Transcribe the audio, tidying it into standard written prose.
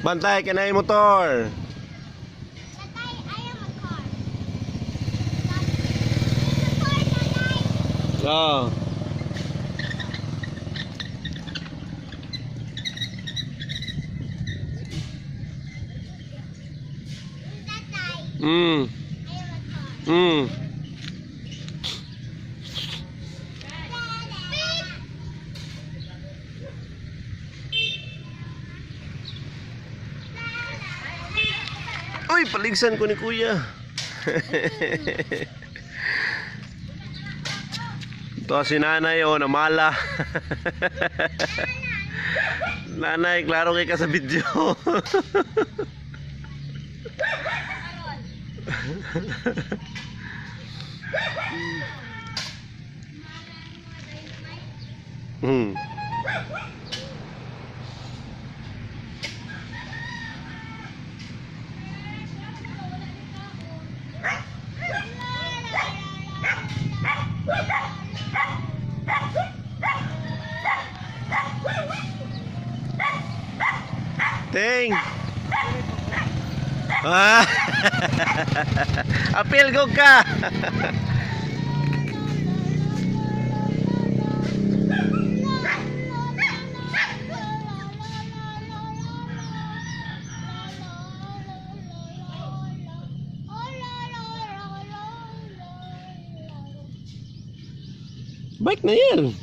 Bantay ka na yung motor. Tatay, I am a car. It's a car, Tatay. Oh. Tatay, I am a car. Beep! Uy, paligsan ko ni kuya. Ito si nanay, oh, namala. Nanay, klaro kay ka sa video. Ting! Ah! Apil go ka! Bike na yan.